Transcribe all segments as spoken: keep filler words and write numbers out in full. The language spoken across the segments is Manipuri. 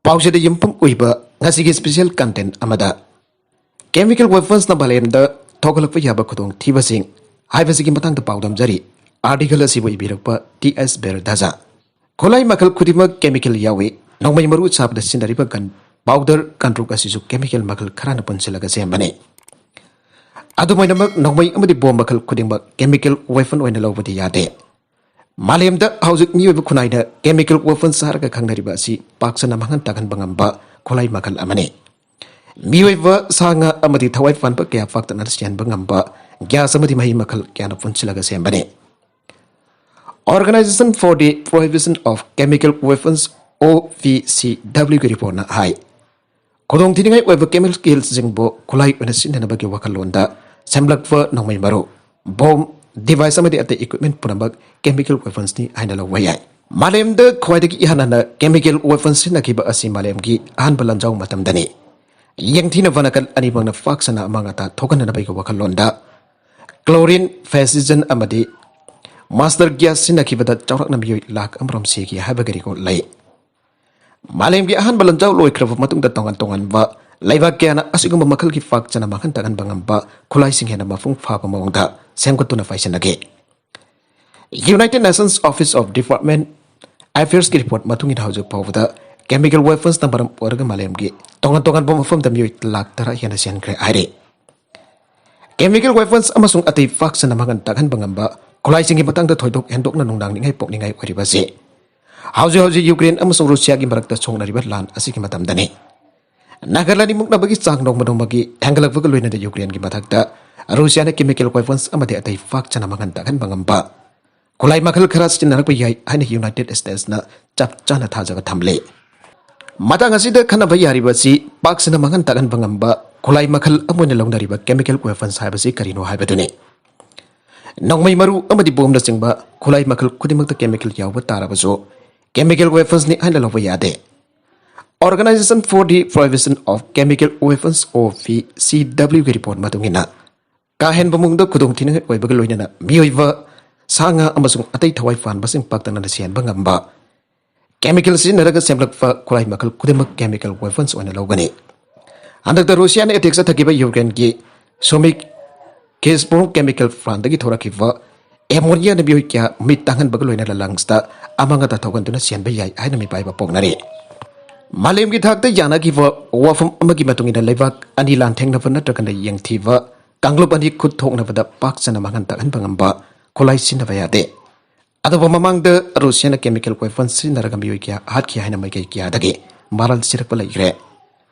ꯄꯥꯎꯆꯦꯗ ꯌꯨꯝꯐꯝ ꯑꯣꯏꯕ ꯉꯁꯤꯒꯤ special content ꯑꯃꯗ, chemical weaponsꯅ ꯃꯥꯂꯦꯝꯗ ꯊꯣꯛꯍꯜꯂꯛꯄ ꯌꯥꯕ ꯈꯨꯗꯣꯡꯊꯤꯕꯁꯤꯡ ꯍꯥꯏꯕꯁꯤꯒꯤ ꯃꯇꯥꯡꯗ ꯄꯥꯎꯗꯝꯖꯔꯤ꯫ Article ꯑꯁꯤꯕꯨ ꯏꯕꯤꯔꯛꯄ ꯇꯤ ꯑꯦꯁ ꯕꯦꯔꯗꯥꯖꯥ꯫ ꯈꯨꯠꯂꯥꯏ ꯃꯈꯜ ꯈꯨꯗꯤꯡꯃꯛ chemical ꯌꯥꯎꯏ꯫ ꯅꯣꯡꯃꯩ ꯃꯔꯨ ꯁꯥꯕꯗ ꯁꯤꯖꯤꯟꯅꯔꯤꯕ gun powder, gun ꯇꯔꯨꯛ ꯑꯁꯤꯁꯨ chemical ꯃꯈꯜ ꯈꯔꯅ ꯄꯨꯟꯁꯤꯜꯂꯒ ꯁꯦꯝꯕꯅꯤ꯫ ꯑꯗꯨꯃꯥꯏꯅꯃꯛ ꯅꯣꯡꯃꯩ ꯑꯃꯗꯤ bomb ꯃꯈꯜ ꯈꯨꯗꯤꯡꯃꯛ chemical weapon ꯑꯣꯏꯅ ꯂꯧꯕꯗꯤ ꯌꯥꯗꯦ꯫ ꯃꯥꯂꯦꯝꯗ ꯍꯧꯖꯤꯛ ꯃꯤꯑꯣꯏꯕ ꯈꯨꯟꯅꯥꯏꯅ chemical weapons ꯍꯥꯏꯔꯒ ꯈꯪꯅꯔꯤꯕ ꯑꯁꯤ ꯄꯥꯛ ꯁꯟꯅ ꯃꯥꯡꯍꯟ ꯇꯥꯛꯍꯟꯕ ꯉꯝꯕ ꯈꯨꯠꯂꯥꯏ ꯃꯈꯜ ꯑꯃꯅꯤ꯫ ꯃꯤꯑꯣꯏꯕ, ꯁꯥ ꯉꯥ ꯑꯃꯗꯤ ꯊꯋꯥꯏ ꯄꯥꯟꯕ ꯀꯌꯥ ꯄꯥꯛꯇꯛꯅꯅ ꯁꯤꯍꯟꯕ ꯉꯝꯕ gas ꯑꯃꯗꯤ ꯃꯍꯤ ꯃꯈꯜ ꯀꯌꯥꯅ ꯄꯨꯟꯁꯤꯜꯂꯒ ꯁꯦꯝꯕꯅꯤ꯫ Organization for the Prohibition of Chemical Weapons, OPCW ꯒꯤ reportꯅ ꯍꯥꯏ, ꯈꯨꯗꯣꯡꯊꯤꯅꯤꯡꯉꯥꯏ ꯑꯣꯏꯕ chemicalꯁꯤꯡꯕꯨ ꯈꯨꯠꯂꯥꯏ ꯑꯣꯏꯅ ꯁꯤꯖꯤꯟꯅꯅꯕꯒꯤ ꯋꯥꯈꯜꯂꯣꯟꯗ ꯁꯦꯝꯂꯛꯄ ꯅꯣꯡꯃꯩ ꯃꯔꯨ, bomb, device ꯑꯃꯗꯤ ꯑꯇꯩ equipment ꯄꯨꯝꯅꯃꯛ chemical weaponsꯅꯤ ꯍꯥꯏꯅ ꯂꯧꯕ ꯌꯥꯏ꯫ ꯃꯥꯂꯦꯝꯗ ꯈ꯭ꯋꯥꯏꯗꯒꯤ ꯏꯍꯥꯟ ꯍꯥꯟꯅ chemical weapons ꯁꯤꯖꯤꯟꯅꯈꯤꯕ ꯑꯁꯤ ꯃꯥꯂꯦꯝꯒꯤ ꯑꯍꯥꯟꯕ ꯂꯥꯟꯖꯥꯎ ꯃꯇꯝꯗꯅꯤ꯫ ꯌꯦꯡꯊꯤꯅꯕ ꯅꯥꯀꯜ ꯑꯅꯤꯃꯛꯅ ꯄꯥꯛ ꯁꯟꯅ ꯑꯃꯥꯡ ꯑꯇꯥ ꯊꯣꯛꯍꯟꯅꯅꯕꯒꯤ ꯋꯥꯈꯜꯂꯣꯟꯗ chlorine, physostigmine ꯑꯃꯗꯤ mustard gas ꯁꯤꯖꯤꯟꯅꯈꯤꯕꯗ ꯆꯥꯎꯔꯥꯛꯅ ꯃꯤꯑꯣꯏ ꯂꯥꯈ ꯑꯃꯔꯣꯝ ꯁꯤꯈꯤ ꯍꯥꯏꯕꯒꯤ record ꯂꯩ꯫ ꯃꯥꯂꯦꯝꯒꯤ ꯑꯍꯥꯟꯕ ꯂꯥꯟꯖꯥꯎ ꯂꯣꯏꯈ꯭ꯔꯕ ꯃꯇꯨꯡꯗ ꯇꯣꯉꯥꯟ ꯇꯣꯉꯥꯟꯕ ꯂꯩꯕꯥꯛ ꯀꯌꯥꯅ ꯑꯁꯤꯒꯨꯝꯕ ꯃꯈꯜꯒꯤ ꯄꯥꯛ ꯆꯟꯅ ꯃꯥꯡꯍꯟ ꯇꯥꯛꯍꯟꯕ ꯉꯝꯕ ꯈꯨꯠꯂꯥꯏꯁꯤꯡ ꯍꯦꯟꯅ ꯃꯄꯨꯡ ꯐꯥꯕ ꯃꯑꯣꯡꯗ ꯁꯦꯝꯒꯠꯇꯨꯅ ꯄꯥꯏꯁꯤꯟꯅꯈꯤ꯫ United Nations Office of Development Affairsꯀꯤ report ꯃꯇꯨꯡ ꯏꯟꯅ ꯍꯧꯖꯤꯛ ꯐꯥꯎꯕꯗ chemical weaponsꯅ ꯃꯔꯝ ꯑꯣꯏꯔꯒ ꯃꯥꯂꯦꯝꯒꯤ ꯇꯣꯉꯥꯟ ꯇꯣꯉꯥꯟꯕ ꯃꯐꯝꯗ ꯃꯤꯑꯣꯏ ꯂꯥꯈ ꯇꯔꯥ ꯍꯦꯟꯅ ꯁꯤꯍꯟꯈ꯭ꯔꯦ ꯍꯥꯏꯔꯤ꯫ Chemical weapons ꯑꯃꯁꯨꯡ ꯑꯇꯩ ꯄꯥꯛ ꯁꯟꯅ ꯃꯥꯡꯍꯟ ꯇꯥꯛꯍꯟꯕ ꯉꯝꯕ ꯈꯨꯠꯂꯥꯏꯁꯤꯡꯒꯤ ꯃꯇꯥꯡꯗ ꯊꯣꯏꯗꯣꯛ ꯍꯦꯟꯗꯣꯛꯅ ꯅꯨꯡꯅꯥꯡꯅꯤꯡꯉꯥꯏ ꯄꯣꯛꯅꯤꯡꯉꯥꯏ ꯑꯣꯏꯔꯤꯕꯁꯤ ꯍꯧꯖꯤꯛ ꯍꯧꯖꯤꯛ ꯌꯨꯀ꯭ꯔꯦꯟ ꯑꯃꯁꯨꯡ ꯔꯨꯁꯤꯌꯥꯒꯤ ꯃꯔꯛꯇ ꯁꯣꯛꯅꯔꯤꯕ ꯂꯥꯟ ꯑꯁꯤꯒꯤ ꯃꯇꯝꯗꯅꯤ꯫ ꯅꯥꯒꯥꯂꯦꯟ ꯃꯨꯛꯅꯕꯒꯤ ꯆꯥꯡ ꯅꯣꯡꯃ ꯅꯣꯡꯃꯒꯤ ꯍꯦꯟꯒꯠꯂꯛꯄꯒ ꯂꯣꯏꯅꯅ ꯌꯨꯀ꯭ꯔꯦꯟꯒꯤ ꯃꯊꯛꯇ ꯔꯨꯁꯤꯌꯥꯅ chemical weapons ꯑꯃꯗꯤ ꯑꯇꯩ ꯄꯥꯛ ꯁꯟꯅ ꯃꯥꯡꯍꯟ ꯇꯥꯛꯍꯟꯕ ꯉꯝꯕ ꯈꯨꯠꯂꯥꯏ ꯃꯈꯜ ꯈꯔ ꯁꯤꯖꯤꯟꯅꯔꯛꯄ ꯌꯥꯏ ꯍꯥꯏꯅ United Statesꯅ ꯆꯞ ꯆꯥꯅ ꯊꯥꯖꯕ ꯊꯝꯂꯤ꯫ ꯃꯇꯥꯡ ꯑꯁꯤꯗ ꯈꯟꯅꯕ ꯌꯥꯔꯤꯕ ꯑꯁꯤ ꯄꯥꯛ ꯁꯟꯅ ꯃꯥꯡꯍꯟ ꯇꯥꯛꯍꯟꯕ ꯉꯝꯕ ꯈꯨꯠꯂꯥꯏ ꯃꯈꯜ ꯑꯃ ꯑꯣꯏꯅ ꯂꯧꯅꯔꯤꯕ chemical weapons ꯍꯥꯏꯕꯁꯤ ꯀꯔꯤꯅꯣ ꯍꯥꯏꯕꯗꯨꯅꯤ꯫ ꯅꯣꯡꯃꯩ ꯃꯔꯨ ꯑꯃꯗꯤ bombꯅꯆꯤꯡꯕ ꯈꯨꯠꯂꯥꯏ ꯃꯈꯜ ꯈꯨꯗꯤꯡꯃꯛꯇ chemical ꯌꯥꯎꯕ ꯇꯥꯔꯕꯁꯨ chemical weaponsꯅꯤ ꯍꯥꯏꯅ ꯂꯧꯕ ꯌꯥꯗꯦ꯫ Organization for the Prohibition of Chemical Weapons, OPCWꯒꯤ report ꯃꯇꯨꯡ ꯏꯟꯅ, ꯀꯥ ꯍꯦꯟꯕ ꯃꯑꯣꯡꯗ ꯈꯨꯗꯣꯡꯊꯤꯅꯤꯡꯉꯥꯏ ꯑꯣꯏꯕꯒ ꯂꯣꯏꯅꯅ ꯃꯤꯑꯣꯏꯕ, ꯁꯥ ꯉꯥ ꯑꯃꯁꯨꯡ ꯑꯇꯩ ꯊꯋꯥꯏ ꯄꯥꯟꯕꯁꯤꯡ ꯄꯥꯛꯇꯛꯅꯅ ꯁꯤꯍꯟꯕ ꯉꯝꯕ Chemical ꯁꯤꯖꯤꯟꯅꯔꯒ ꯁꯦꯝꯂꯛꯄ ꯈꯨꯠꯂꯥꯏ ꯃꯈꯜ ꯈꯨꯗꯤꯡꯃꯛ chemical weapons ꯑꯣꯏꯅ ꯂꯧꯒꯅꯤ꯫ ꯍꯟꯗꯛꯇ ꯔꯨꯁꯤꯌꯥꯅ attack ꯆꯠꯊꯈꯤꯕ ꯌꯨꯀ꯭ꯔꯦꯟꯒꯤ Sumy Gazprom chemical plantꯗꯒꯤ ꯊꯣꯔꯛꯈꯤꯕ ammonia ꯅ ꯃꯤꯑꯣꯏ ꯀꯌꯥ ꯃꯤꯠ ꯇꯥꯡꯍꯟꯕꯒ ꯂꯣꯏꯅꯅ lungs ꯇ ꯑꯃꯥꯡ ꯑꯇꯥ ꯊꯣꯛꯍꯟꯗꯨꯅ ꯁꯤꯍꯟꯕ ꯌꯥꯏ ꯍꯥꯏꯅ ꯃꯤꯄꯥꯏꯕ ꯄꯣꯛꯅꯔꯤ꯫ ꯃꯥꯂꯦꯝꯒꯤ ꯊꯥꯛꯇ ꯌꯥꯅꯈꯤꯕ ꯋꯥꯐꯝ ꯑꯃꯒꯤ ꯃꯇꯨꯡ ꯏꯟꯅ, ꯂꯩꯕꯥꯛ ꯑꯅꯤ ꯂꯥꯟꯊꯦꯡꯅꯕ ꯅꯠꯇ꯭ꯔꯒꯅ ꯌꯦꯡꯊꯤꯕ ꯀꯥꯡꯂꯨꯞ ꯑꯅꯤ ꯈꯨꯠ ꯊꯣꯛꯅꯕꯗ ꯄꯥꯛ ꯁꯟꯅ ꯃꯥꯡꯍꯟ ꯇꯥꯛꯍꯟꯕ ꯉꯝꯕ ꯈꯨꯠꯂꯥꯏ ꯁꯤꯖꯤꯟꯅꯕ ꯌꯥꯗꯦ꯫ ꯑꯇꯣꯞꯄ ꯃꯃꯥꯡꯗ ꯔꯨꯁꯤꯌꯥꯅ chemical weapons ꯁꯤꯖꯤꯟꯅꯔꯒ ꯃꯤꯑꯣꯏ ꯀꯌꯥ ꯍꯥꯠꯈꯤ ꯍꯥꯏꯅ ꯃꯥꯏꯀꯩ ꯀꯌꯥꯗꯒꯤ ꯃꯔꯥꯜ ꯁꯤꯔꯛꯄ ꯂꯩꯈ꯭ꯔꯦ꯫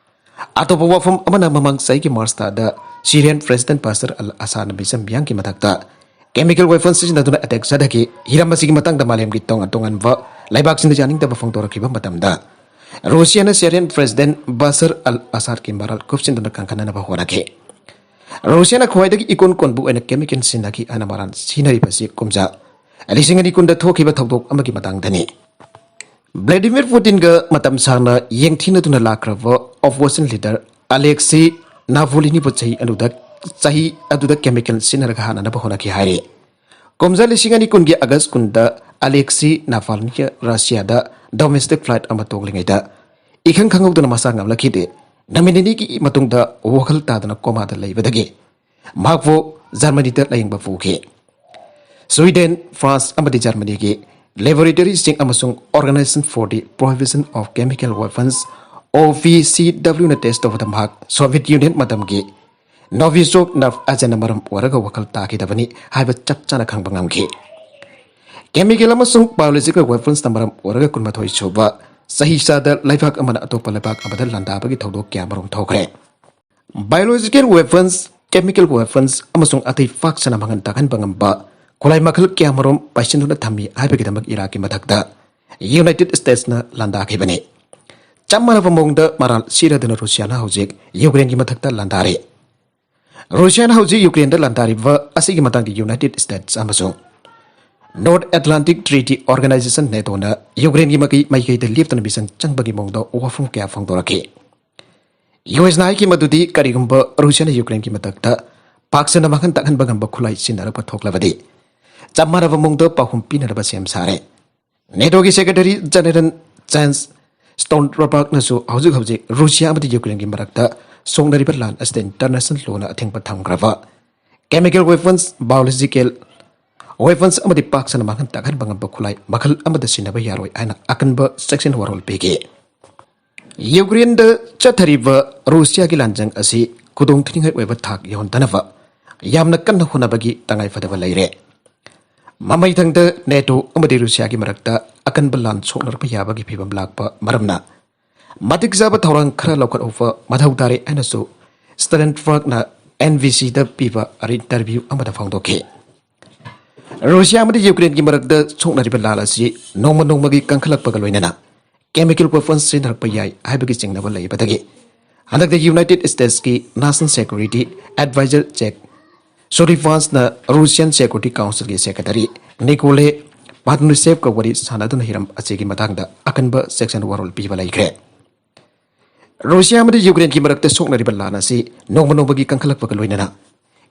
ꯑꯇꯣꯞꯄ ꯋꯥꯐꯝ ꯑꯃꯅ, ꯃꯃꯥꯡ ꯆꯍꯤꯒꯤ ꯃꯥꯔꯆ ꯊꯥꯗ ꯁꯤꯔꯤꯌꯟ ꯄ꯭ꯔꯦꯁꯤꯗꯦꯟ ꯕꯁꯔ ꯑꯜ ꯑꯁꯥꯗꯅ ꯃꯤꯆꯝ ꯃꯤꯌꯥꯝꯒꯤ ꯃꯊꯛꯇ chemical weapons ꯁꯤꯖꯤꯟꯅꯗꯨꯅ attack ꯆꯠꯊꯈꯤ꯫ ꯍꯤꯔꯝ ꯑꯁꯤꯒꯤ ꯃꯇꯥꯡꯗ ꯃꯥꯂꯦꯝꯒꯤ ꯇꯣꯉꯥꯟ ꯇꯣꯉꯥꯟꯕ ꯂꯩꯕꯥꯛꯁꯤꯡꯗ ꯌꯥꯅꯤꯡꯗꯕ ꯐꯣꯡꯗꯣꯔꯛꯈꯤꯕ ꯃꯇꯝꯗ, ꯔꯨꯁꯤꯌꯥꯅ ꯁꯤꯔꯤꯌꯟ ꯄ꯭ꯔꯦꯁꯤꯗꯦꯟ ꯕꯁꯔ ꯑꯜ ꯑꯁꯥꯗꯀꯤ ꯃꯔꯥꯜ ꯀꯨꯞꯁꯤꯟꯗꯨꯅ ꯀꯟꯈꯠꯅꯅꯕ ꯍꯣꯠꯅꯈꯤ꯫ ꯔꯨꯁꯤꯌꯥꯅ ꯈ꯭ꯋꯥꯏꯗꯒꯤ ꯏꯀꯣꯟ ꯀꯣꯟꯕ ꯑꯣꯏꯅ chemical ꯁꯤꯖꯤꯟꯅꯈꯤ ꯍꯥꯏꯅ ꯃꯔꯥꯜ ꯁꯤꯅꯔꯤꯕꯁꯤ ꯀꯨꯝꯖꯥ ꯂꯤꯁꯤꯡ ꯑꯅꯤ ꯀꯨꯟꯗ ꯊꯣꯛꯈꯤꯕ ꯊꯧꯗꯣꯛ ꯑꯃꯒꯤ ꯃꯇꯥꯡꯗꯅꯤ꯫ ꯕ꯭ꯂꯦꯗꯤꯃꯤꯔ ꯄꯨꯇꯤꯟꯒ ꯃꯇꯝ ꯁꯥꯡꯅ ꯌꯦꯡꯊꯤꯅꯗꯨꯅ ꯂꯥꯛꯈ꯭ꯔꯕ Opposition leader Alexei Navalnyꯕꯨ ꯆꯍꯤ ꯑꯗꯨꯗ, ꯆꯍꯤ ꯑꯗꯨꯗ chemical ꯁꯤꯖꯤꯟꯅꯔꯒ ꯍꯥꯠꯅꯅꯕ ꯍꯣꯠꯅꯈꯤ ꯍꯥꯏꯔꯤ꯫ ꯀꯨꯝꯖꯥ ꯂꯤꯁꯤꯡ ꯑꯅꯤ ꯀꯨꯟꯒꯤ ꯑꯥꯒꯁ ꯀꯨꯟꯗ Alexei Navalny ꯔꯁꯤꯌꯥꯗ domestic flight ꯑꯃ ꯇꯣꯡꯂꯤꯉꯩꯗ ꯏꯈꯪ ꯈꯪꯍꯧꯗꯅ ꯃꯁꯥ ꯉꯝꯂꯛꯈꯤꯗꯦ꯫ ꯅꯨꯃꯤꯠ ꯅꯤꯅꯤꯒꯤ ꯃꯇꯨꯡꯗ ꯋꯥꯈꯜ ꯇꯥꯗꯅ ꯀꯣꯃꯥꯗ ꯂꯩꯕꯗꯒꯤ ꯃꯍꯥꯛꯄꯨ ꯖꯔꯃꯅꯤꯗ ꯂꯥꯌꯦꯡꯕ ꯄꯨꯈꯤ꯫ ꯁ꯭ꯋꯤꯗꯦꯟ, ꯐ꯭ꯔꯥꯟꯁ ꯑꯃꯗꯤ ꯖꯔꯃꯅꯤꯒꯤ laboratoryꯁꯤꯡ ꯑꯃꯁꯨꯡ Organisation for the Prohibition of Chemical Weapons, OPCWꯅ test ꯇꯧꯕꯗ ꯃꯍꯥꯛ Soviet Union ꯃꯇꯝꯒꯤ Novichok nerve agentꯅ ꯃꯔꯝ ꯑꯣꯏꯔꯒ ꯋꯥꯈꯜ ꯇꯥꯈꯤꯗꯕꯅꯤ ꯍꯥꯏꯕ ꯆꯞ ꯆꯥꯅ ꯈꯪꯕ ꯉꯝꯈꯤ꯫ Chemical ꯑꯃꯁꯨꯡ biological weaponsꯅ ꯃꯔꯝ ꯑꯣꯏꯔꯒ ꯀꯨꯟꯃꯥꯊꯣꯏ ꯁꯨꯕ ꯆꯍꯤꯆꯥꯗ ꯂꯩꯕꯥꯛ ꯑꯃꯅ ꯑꯇꯣꯞꯄ ꯂꯩꯕꯥꯛ ꯑꯃꯗ ꯂꯥꯟꯗꯥꯕꯒꯤ ꯊꯧꯗꯣꯛ ꯀꯌꯥ ꯃꯔꯨꯝ ꯊꯣꯛꯈ꯭ꯔꯦ꯫ Biological weapons, chemical weapons ꯑꯃꯁꯨꯡ ꯑꯇꯩ ꯄꯥꯛ ꯁꯟꯅ ꯃꯥꯡꯍꯟ ꯇꯥꯛꯍꯟꯕ ꯉꯝꯕ ꯈꯨꯠꯂꯥꯏ ꯃꯈꯜ ꯀꯌꯥ ꯃꯔꯨꯝ ꯄꯥꯏꯁꯤꯟꯗꯨꯅ ꯊꯝꯃꯤ ꯍꯥꯏꯕꯒꯤꯗꯃꯛ ꯏꯔꯥꯛꯀꯤ ꯃꯊꯛꯇ United Statesꯅ ꯂꯥꯟꯗꯥꯈꯤꯕꯅꯤ꯫ ꯆꯞ ꯃꯥꯟꯅꯕ ꯃꯑꯣꯡꯗ ꯃꯔꯥꯜ ꯁꯤꯔꯗꯨꯅ ꯔꯨꯁꯤꯌꯥꯅ ꯍꯧꯖꯤꯛ ꯌꯨꯀ꯭ꯔꯦꯟꯒꯤ ꯃꯊꯛꯇ ꯂꯥꯟꯗꯥꯔꯤ꯫ ꯔꯨꯁꯤꯌꯥꯅ ꯍꯧꯖꯤꯛ ꯌꯨꯀ꯭ꯔꯦꯟꯗ ꯂꯥꯟꯗꯥꯔꯤꯕ ꯑꯁꯤꯒꯤ ꯃꯇꯥꯡꯗ United States ꯑꯃꯁꯨꯡ North Atlantic Treaty Organisation NATOꯅ ꯌꯨꯀ꯭ꯔꯦꯟꯒꯤ ꯃꯀꯩ-, ꯃꯥꯏꯀꯩꯗ ꯂꯦꯞꯇꯅ ꯃꯤꯆꯪ ꯆꯪꯕꯒꯤ ꯃꯑꯣꯡꯗ ꯋꯥꯐꯝ ꯀꯌꯥ ꯐꯣꯡꯗꯣꯔꯛꯈꯤ꯫ ꯌꯨ ꯑꯦꯁꯅ ꯍꯥꯏꯈꯤ ꯃꯗꯨꯗꯤ ꯀꯔꯤꯒꯨꯝꯕ ꯔꯨꯁꯤꯌꯥꯅ ꯌꯨꯀ꯭ꯔꯦꯟꯒꯤ ꯃꯊꯛꯇ ꯄꯥꯛ ꯁꯟꯅ ꯃꯥꯡꯍꯟ ꯇꯥꯛꯍꯟꯕ ꯉꯝꯕ ꯈꯨꯠꯂꯥꯏ ꯁꯤꯖꯤꯟꯅꯔꯛꯄ ꯊꯣꯛꯂꯕꯗꯤ ꯆꯞ ꯃꯥꯟꯅꯕ ꯃꯑꯣꯡꯗ ꯄꯥꯎꯈꯨꯝ ꯄꯤꯅꯅꯕ ꯁꯦꯝ ꯁꯥꯔꯦ꯫ ꯅꯦꯇꯣꯒꯤ ꯁꯦꯀ꯭ꯔꯦꯇꯔꯤ ꯖꯦꯅꯦꯔꯦꯜ ꯖꯦꯟꯁ ꯁ꯭ꯇꯣꯜꯇꯟꯕꯔꯒꯅꯁꯨ ꯍꯧꯖꯤꯛ ꯍꯧꯖꯤꯛ ꯔꯨꯁꯤꯌꯥ ꯑꯃꯗꯤ ꯌꯨꯀ꯭ꯔꯦꯟꯒꯤ ꯃꯔꯛꯇ ꯁꯣꯛꯅꯔꯤꯕ ꯂꯥꯟ ꯑꯁꯤꯗ ꯏꯟꯇꯔꯅꯦꯁꯅꯦꯜ ꯂꯣꯅ ꯑꯊꯤꯡꯕ ꯊꯝꯈ꯭ꯔꯕ ꯀꯦꯃꯤꯀꯦꯜ ꯋꯦꯄꯟꯁ, ꯕꯥꯏꯑꯣꯂꯣꯖꯤꯀꯦꯜ ꯋꯦꯄꯟꯁ ꯑꯃꯗꯤ ꯄꯥꯛ ꯁꯟꯅ ꯃꯥꯡꯍꯟ ꯇꯥꯛꯍꯟꯕ ꯉꯝꯕ ꯈꯨꯠꯂꯥꯏ ꯃꯈꯜ ꯑꯃꯗ ꯁꯤꯖꯤꯟꯅꯕ ꯌꯥꯔꯣꯏ ꯍꯥꯏꯅ ꯑꯀꯟꯕ ꯆꯦꯛꯁꯤꯟ ꯋꯥꯔꯣꯜ ꯄꯤꯈꯤ꯫ ꯌꯨꯀ꯭ꯔꯦꯟꯗ ꯆꯠꯊꯔꯤꯕ ꯔꯨꯁꯤꯌꯥꯒꯤ ꯂꯥꯟꯖꯪ ꯑꯁꯤ ꯈꯨꯗꯣꯡ ꯊꯤꯅꯤꯡꯉꯥꯏ ꯑꯣꯏꯕ ꯊꯥꯛ ꯌꯧꯍꯟꯗꯅꯕ ꯌꯥꯝꯅ ꯀꯟꯅ ꯍꯣꯠꯅꯕꯒꯤ ꯇꯉꯥꯏꯐꯗꯕ ꯂꯩꯔꯦ꯫ ꯃꯃꯩꯊꯪꯗ ꯅꯦꯇꯣ ꯑꯃꯗꯤ ꯔꯨꯁꯤꯌꯥꯒꯤ ꯃꯔꯛꯇ ꯑꯀꯟꯕ ꯂꯥꯟ ꯁꯣꯛꯅꯔꯛꯄ ꯌꯥꯕꯒꯤ ꯐꯤꯕꯝ ꯂꯥꯛꯄ ꯃꯔꯝꯅ ꯃꯇꯤꯛ ꯆꯥꯕ ꯊꯧꯔꯥꯡ ꯈꯔ ꯂꯧꯈꯠꯍꯧꯕ ꯃꯊꯧ ꯇꯥꯔꯦ ꯍꯥꯏꯅꯁꯨ ꯁ꯭ꯇꯣꯜꯇꯟꯕꯔꯒꯅ ꯑꯦꯟ ꯕꯤ ꯁꯤꯗ ꯄꯤꯕ ꯏꯟꯇꯔꯚ꯭ꯌꯨ ꯑꯃꯗ ꯐꯣꯡꯗꯣꯛꯈꯤ꯫ ꯔꯨꯁꯤꯌꯥ ꯑꯃꯗꯤ ꯌꯨꯀ꯭ꯔꯦꯟꯒꯤ ꯃꯔꯛꯇ ꯁꯣꯛꯅꯔꯤꯕ ꯂꯥꯟ ꯑꯁꯤ ꯅꯣꯡꯃ ꯅꯣꯡꯃꯒꯤ ꯀꯟꯈꯠꯂꯛꯄꯒ ꯂꯣꯏꯅꯅ ꯀꯦꯃꯤꯀꯦꯜ ꯋꯦꯄꯟꯁ ꯁꯤꯖꯤꯟꯅꯔꯛꯄ ꯌꯥꯏ ꯍꯥꯏꯕꯒꯤ ꯆꯤꯡꯅꯕ ꯂꯩꯕꯗꯒꯤ ꯍꯟꯗꯛꯇ ꯌꯨꯅꯥꯏꯇꯦꯗ ꯁ꯭ꯇꯦꯠꯁꯀꯤ ꯅꯦꯁꯅꯦꯜ ꯁꯦꯀ꯭ꯌꯨꯔꯤꯇꯤ ꯑꯦꯗꯚꯥꯏꯖꯔ ꯖꯦꯛ ꯁꯨꯂꯤꯚꯥꯟꯁꯅ ꯔꯨꯁꯤꯌꯥꯟ ꯁꯦꯀ꯭ꯌꯨꯔꯤꯇꯤ ꯀꯥꯎꯟꯁꯤꯜꯒꯤ ꯁꯦꯀ꯭ꯔꯦꯇꯔꯤ ꯅꯤꯀꯣꯂꯦ ꯄꯥꯇ꯭ꯔꯨꯁꯦꯚꯀ ꯋꯥꯔꯤ ꯁꯥꯟꯅꯗꯨꯅ ꯍꯤꯔꯝ ꯑꯁꯤꯒꯤ ꯃꯇꯥꯡꯗ ꯑꯀꯟꯕ ꯆꯦꯛꯁꯤꯟ ꯋꯥꯔꯣꯜ ꯄꯤꯕ ꯂꯩꯈ꯭ꯔꯦ꯫ ꯔꯨꯁꯤꯌꯥ ꯑꯃꯗꯤ ꯌꯨꯀ꯭ꯔꯦꯟꯒꯤ ꯃꯔꯛꯇ ꯁꯣꯛꯅꯔꯤꯕ ꯂꯥꯟ ꯑꯁꯤ ꯅꯣꯡꯃ ꯅꯣꯡꯃꯒꯤ ꯀꯟꯈꯠꯂꯛꯄꯒ ꯂꯣꯏꯅꯅ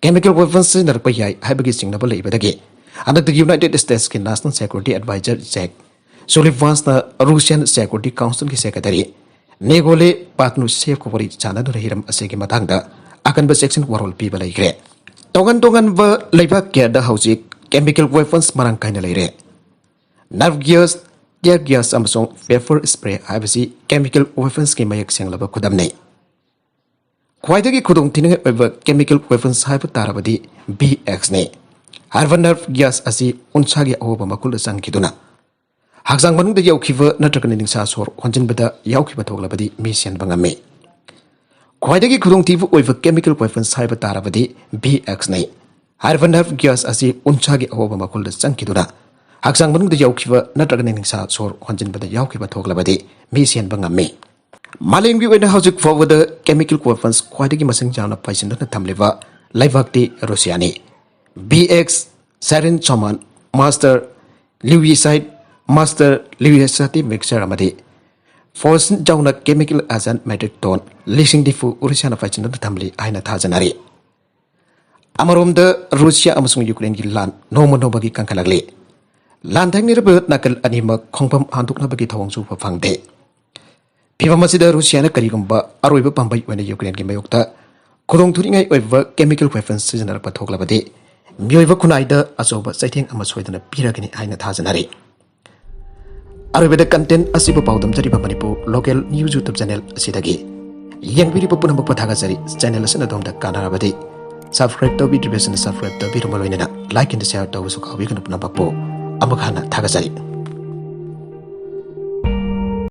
ꯀꯦꯃꯤꯀꯦꯜ ꯋꯦꯄꯟꯁ ꯁꯤꯖꯤꯟꯅꯔꯛꯄ ꯌꯥꯏ ꯍꯥꯏꯕꯒꯤ ꯆꯤꯡꯅꯕ ꯂꯩꯕꯗꯒꯤ ꯍꯟꯗꯛꯇ ꯌꯨꯅꯥꯏꯇꯦꯗ ꯁ꯭ꯇꯦꯠꯁꯀꯤ ꯅꯦꯁꯅꯦꯜ ꯁꯦꯀ꯭ꯌꯨꯔꯤꯇꯤ ꯑꯦꯗꯚꯥꯏꯖꯔ ꯖꯦꯛ ꯁꯨꯂꯤꯚꯥꯟꯁꯅ ꯔꯨꯁꯤꯌꯥꯟ ꯁꯦꯀ꯭ꯌꯨꯔꯤꯇꯤ ꯀꯥꯎꯟꯁꯤꯜꯒꯤ ꯁꯦꯀ꯭ꯔꯦꯇꯔꯤ ꯅꯤꯀꯣꯂꯦ ꯄꯥꯇ꯭ꯔꯨꯁꯦꯚꯀ ꯋꯥꯔꯤ ꯁꯥꯟꯅꯗꯨꯅ ꯍꯤꯔꯝ ꯑꯁꯤꯒꯤ ꯃꯇꯥꯡꯗ ꯑꯀꯟꯕ ꯆꯦꯛꯁꯤꯟ ꯋꯥꯔꯣꯜ ꯄꯤꯕ ꯂꯩꯈ꯭ꯔꯦ꯫ ꯇꯣꯉꯥꯟ ꯇꯣꯉꯥꯟꯕ ꯂꯩꯕꯥꯛ ꯀꯌꯥꯗ ꯍꯧꯖꯤꯛ ꯀꯦꯃꯤꯀꯦꯜ ꯋꯦꯄꯟꯁ ꯃꯔꯥꯡ ꯀꯥꯏꯅ ꯂꯩꯔꯦ꯫ ꯅꯔꯚ ꯒ꯭ꯌꯥꯁ, ꯇꯤꯌꯔ ꯒ꯭ꯌꯥꯁ ꯑꯃꯁꯨꯡ ꯄꯦꯄꯔ ꯁ꯭ꯄ꯭ꯔꯦ ꯍꯥꯏꯕꯁꯤ ꯀꯦꯃꯤꯀꯦꯜ ꯋꯦꯄꯟꯁꯀꯤ ꯃꯌꯦꯛ ꯁꯦꯡꯂꯕ ꯈꯨꯗꯝꯅꯤ꯫ ꯈ꯭ꯋꯥꯏꯗꯒꯤ ꯈꯨꯗꯣꯡꯊꯤꯅꯤꯡꯉꯥꯏ ꯑꯣꯏꯕ ꯀꯦꯃꯤꯀꯦꯜ ꯋꯦꯄꯟꯁ ꯍꯥꯏꯕ ꯇꯥꯔꯕꯗꯤ ꯕꯤ ꯑꯦꯛꯁꯅꯤ꯫ ꯍꯥꯏꯔꯤꯕ ꯅꯔꯚ ꯒ꯭ꯌꯥꯁ ꯑꯁꯤ ꯎꯟꯁꯥꯒꯤ ꯑꯍꯣꯕ ꯃꯈꯨꯜꯗ ꯆꯪꯈꯤꯗꯨꯅ ꯍꯛꯆꯥꯡ ꯃꯅꯨꯡꯗ ꯌꯧꯈꯤꯕ ꯅꯠꯇ꯭ꯔꯒ ꯅꯤꯡꯁꯥ ꯁꯣꯔ ꯍꯣꯟꯖꯤꯟꯕꯗ ꯌꯥꯎꯈꯤꯕ ꯊꯣꯛꯂꯕꯗꯤ ꯃꯤ ꯁꯤꯍꯟꯕ ꯉꯝꯃꯤ꯫ ꯈ꯭ꯋꯥꯏꯗꯒꯤ ꯈꯨꯗꯣꯡꯊꯤꯕ ꯑꯣꯏꯕ ꯀꯦꯃꯤꯀꯦꯜ ꯋꯦꯄꯟꯁ ꯍꯥꯏꯕ ꯇꯥꯔꯕꯗꯤ ꯕꯤ ꯑꯦꯛꯁꯅꯤ꯫ ꯍꯥꯏꯔꯤꯕ ꯅꯔꯚ ꯒ꯭ꯌꯥꯁ ꯑꯁꯤ ꯎꯟꯁꯥꯒꯤ ꯑꯍꯣꯕ ꯃꯈꯨꯜꯗ ꯆꯪꯈꯤꯗꯨꯅ ꯍꯛꯆꯥꯡ ꯃꯅꯨꯡꯗ ꯌꯧꯈꯤꯕ ꯅꯠꯇ꯭ꯔꯒ ꯅꯤꯡꯁꯥ ꯁꯣꯔ ꯍꯣꯟꯖꯤꯟꯕꯗ ꯌꯥꯎꯈꯤꯕ ꯊꯣꯛꯂꯕꯗꯤ ꯃꯤ ꯁꯤꯍꯟꯕ ꯉꯝꯃꯤ꯫ ꯃꯥꯂꯦꯝꯒꯤ ꯑꯣꯏꯅ ꯍꯧꯖꯤꯛ ꯐꯥꯎꯕꯗ ꯀꯦꯃꯤꯀꯦꯜ ꯋꯦꯄꯟꯁ ꯈ꯭ꯋꯥꯏꯗꯒꯤ ꯃꯁꯤꯡ ꯌꯥꯝꯅ ꯄꯥꯏꯁꯤꯟꯗꯨꯅ ꯊꯝꯂꯤꯕ ꯂꯩꯕꯥꯛꯇꯤ ꯔꯨꯁꯤꯌꯥꯅꯤ꯫ V X, sarin soman, mustard lewisite, mustard lewisite mixture ꯑꯃꯗꯤ ꯐꯣꯔꯁꯤꯟ ꯌꯥꯎꯅ ꯀꯦꯃꯤꯀꯦꯜ ꯑꯦꯖꯦꯟꯠ ꯃꯦꯇ꯭ꯔꯤꯛ ꯇꯣꯟ ꯂꯤꯁꯤꯡ ꯅꯤꯐꯨ ꯔꯨꯁꯤꯌꯥꯅ ꯄꯥꯏꯁꯤꯟꯗꯨꯅ ꯊꯝꯂꯤ ꯍꯥꯏꯅ ꯊꯥꯖꯅꯔꯤ꯫ ꯑꯃꯔꯣꯝꯗ ꯔꯨꯁꯤꯌꯥ ꯑꯃꯁꯨꯡ ꯌꯨꯀ꯭ꯔꯦꯟꯒꯤ ꯂꯥꯟ ꯅꯣꯡꯃ ꯅꯣꯡꯃꯒꯤ ꯀꯟꯈꯠꯂꯛꯂꯤ꯫ ꯂꯥꯟꯊꯦꯡꯅꯔꯤꯕ ꯅꯥꯀꯜ ꯑꯅꯤꯃꯛ ꯈꯣꯡꯐꯝ ꯍꯟꯗꯣꯛꯅꯕꯒꯤ ꯊꯧꯑꯣꯡꯁꯨ ꯎꯕ ꯐꯪꯗꯦ꯫ ꯐꯤꯚꯝ ꯑꯁꯤꯗ ꯔꯨꯁꯤꯌꯥꯅ ꯀꯔꯤꯒꯨꯝꯕ ꯑꯔꯣꯏꯕ ꯄꯥꯝꯕꯩ ꯑꯣꯏꯅ ꯌꯨꯀ꯭ꯔꯦꯟꯒꯤ ꯃꯥꯌꯣꯛꯇ ꯈꯨꯗꯣꯡꯊꯤꯅꯤꯡꯉꯥꯏ ꯑꯣꯏꯕ chemical weapons ꯁꯤꯖꯤꯟꯅꯔꯛꯄ ꯊꯣꯛꯂꯕꯗꯤ ꯃꯤꯑꯣꯏꯕ ꯈꯨꯟꯅꯥꯏꯗ ꯑꯆꯧꯕ ꯆꯩꯊꯦꯡ ꯑꯃ ꯁꯣꯏꯗꯅ ꯄꯤꯔꯒꯅꯤ ꯍꯥꯏꯅ ꯊꯥꯖꯅꯔꯤ꯫ ꯑꯔꯣꯏꯕꯗ content ꯑꯁꯤꯕꯨ ꯄꯥꯎꯗꯝꯖꯔꯤꯕ Manipur local news YouTube channel ꯑꯁꯤꯗꯒꯤ ꯌꯦꯡꯕꯤꯔꯤꯕ ꯄꯨꯝꯅꯃꯛꯄꯨ ꯊꯥꯒꯠꯆꯔꯤ꯫ Channel ꯑꯁꯤꯅ ꯑꯗꯣꯝꯗ ꯀꯥꯟꯅꯔꯕꯗꯤ subscribe ꯇꯧꯕꯤꯗ꯭ꯔꯤꯕꯁꯤꯡꯅ subscribe ꯇꯧꯕꯤꯔꯨꯕ ꯂꯣꯏꯅꯅ like and share ꯇꯧꯕꯁꯨ ꯀꯥꯎꯕꯤꯒꯅꯨ꯫ ꯄꯨꯝꯅꯃꯛꯄꯨ ꯑꯃꯨꯛ ꯍꯟꯅ ꯊꯥꯒꯠꯆꯔꯤ꯫